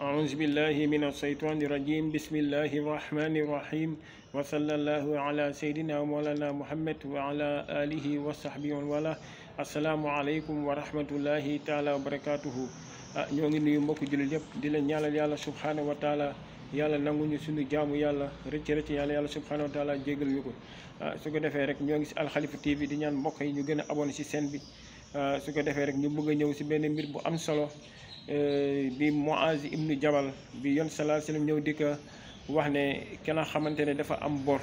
أعوذ بالله من الشيطان الرجيم بسم الله الرحمن الرحيم وصلى الله على سيدنا مولانا محمد وعلى آله وصحبه وله السلام عليكم ورحمة الله تعالى وبركاته ñoo ngi nuyu mbokk jullit yëpp di la ñaanal yàlla subhanahu wa taala yàlla nanguñu suñu jaamu yàlla rëcc yàlla subhanahu wa taala jégal ñu ko su ko defee rek ñoo ngi si Al Khalifa TV di ñaan mbokk yi ñu gën a abonné si chaîne bi su ko defee rek ñu bëgg a ñëw si benn mbir bu am solo bi Muaz ibnu Jabal bi yon sallallahu alayhi wasallam ñëw di ko wax ne kenn xamante ne dafa am bor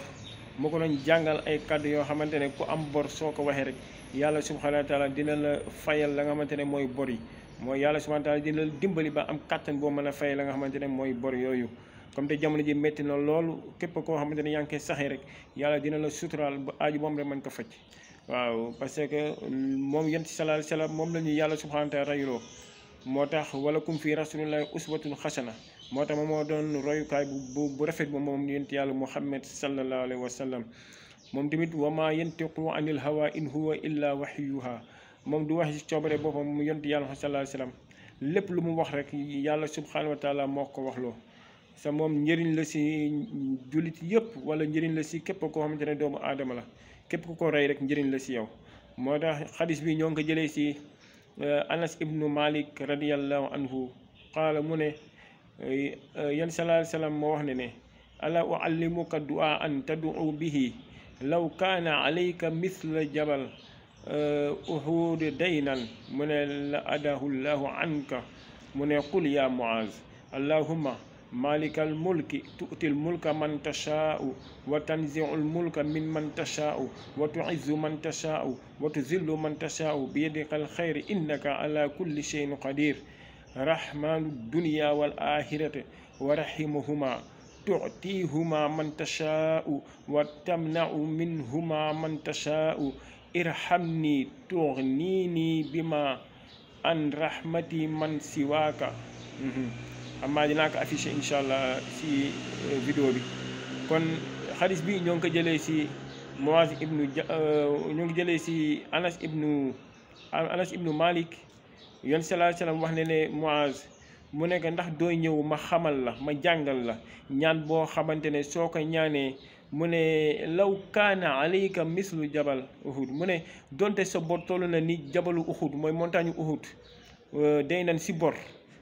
mu ko doon jàngal ay kàddu yoo xamante ne ku am bor soo ko waxee rek yàlla subhanahu wa taala dina la fayal la nga xamante ne mooy bor yi mooy yàlla subhanahu wa taala dina la dimbali ba am kàttan boo mën a fay la nga xamante ne mooy bor yooyu comme te jamono ji métti na loolu képp koo xamante ne yaa ngi koy saxee rek yàlla dina la suturaal ba aaju moom rek mën ko faj waaw parce que moom yonent sallallahu alayhi wasallam moom la ñu yàlla subhanahu wa taala rayuloo moo tax walakum fi rasulillahi uswatun xasana moo tax moom moo doon royukaay bu rafet ba moom yonent yàlla muhammad sallallahu alayhi wa sallam moom tamit wa ma yantiqu anil hawa in huwa illa wahyuha moom du wax ci coobare boppam mu yonent yàlla sallallahu alayhi wa sallam lépp lu mu wax rek yàlla subhanahu wa taala moo ko waxloo sa moom njëriñ la si jullit yëpp wala njëriñ la si képp koo xamante ne doomu aadama la képp ku ko rey rek njëriñ la si yow moo tax xadis bi ñoo ngi ko jëlee si Anas ibnu Malik radiyallahu anhu qaala mu ne yan sallallahu alayhi wa sallam moo wax ne ala uallimuka du'a an tad'u bihi law kaana alayka mithla jabal uhud daynan mu ne la adahu llahu anka mu ne qul ya Muaz allahumma مالك الملك تؤتي الملك من تشاء وتنزع الملك ممن تشاء وتعز من تشاء وتذل من تشاء بيدك الخير إنك على كل شيء قدير رحمن الدنيا والآخرة ورحمهما تعطيهما من تشاء وتمنع منهما من تشاء ارحمني تغنيني بما عن رحمتي من سواك amma dinaa ko affiché incha allah si vidéo bi kon xadis bi ñoo ngi ko jëlee si Muaz ibnu ñoo ngi jëlee si Anas ibnu Malik yon sallallahu alayhi wasallam wax ne Muaz mu nekk ndax dooy ñëw ma xamal la ma jàngal la ñaan boo xamante ne soo ko ñaanee mu ne law kaana alayka mislu jabal Uhud mu ne donte sa bor toll na ni jabalu Uhud mooy montagne Uhud day nan si bor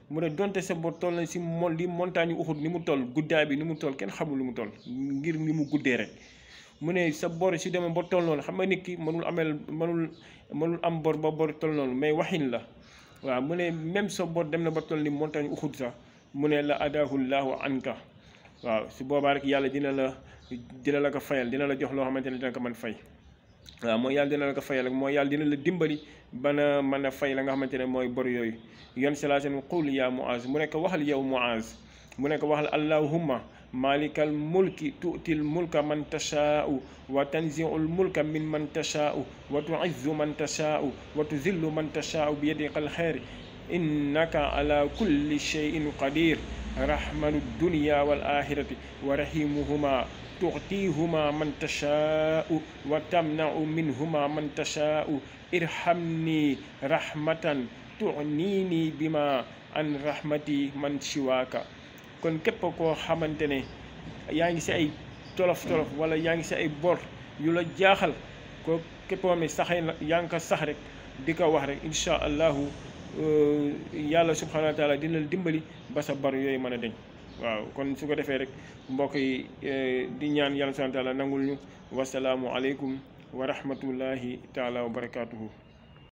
mu ne donte sa bor toll na si li montagne Uhud ni mu toll guddaay bi ni mu toll kenn xamul lu mu toll ngir ni mu guddee rek mu ne sa bor si demee ba toll noonu xam nga nit ki mënul am bor ba bor toll noonu mais waxin la waaw mu ne même sa bor dem na ba toll ni montagne Uhud sax mu ne la adahu llahu anka waaw su boobaa rek yàlla dina la ko fayal dina la jox loo xamante ne dina ko mën fay waaw mooy yàlla dina la ko fayal rek mooy yàlla dina la dimbali bana mën a fay la nga xamante ne mooy bor yooyu yon sallallahu alayhi wasallam qul ya Muaz mu nekk waxal yow Muaz mu nekk waxal allahumma malikal mulki tu'til mulka man tashaa'u wa tanzi'ul mulka mimman tashaa'u wa tu'izzu man tashaa'u wa tuzillu man tashaa'u bi yadikal khayr innaka ala kulli shay'in qadir rahmanud dunya wal akhirati wa rahimuhuma تعطيهما من تشاء وتمنع منهما من تشاء ارحمني رحمة تعنيني بما عن رحمتي من سواك kon képp koo xamante ne yaa ngi si ay tolof wala yaa ngi si ay bor yu la jaaxal ko képp koo xam ne saxee na yaa ngi ko sax rek di ko wax rek incha allahu yàlla subhanahu wa taala dina la dimbali ba sa bor yooyu mën a deñ waaw kon su ko defee rek mbokk yi di ñaan yàlla subhanahu wa taala nangul ñu wasalaamu aleykum wa rahmatullahi taala wa barakatuhu